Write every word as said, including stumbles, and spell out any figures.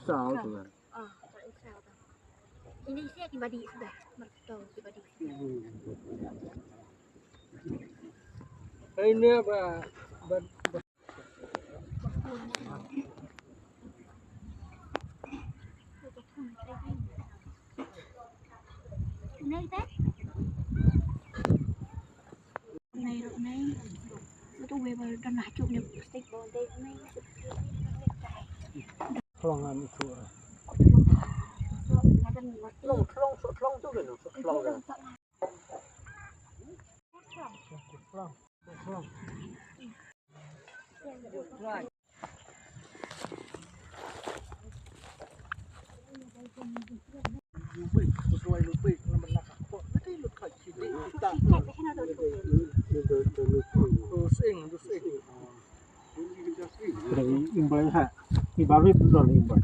Saw tu kan. Ah, tak usah tu. Ini sia ki badi sudah. Merto ki badi. Ini apa? Ba- ba- Ini teh. Nai ro nai. Betul gue baru dah nak cuk ni plastik bawa dek nai. Tolong anu tu. Tolong, tolong, tolong tu kan, tolong kan. Imbai ha. Imbai don imbai.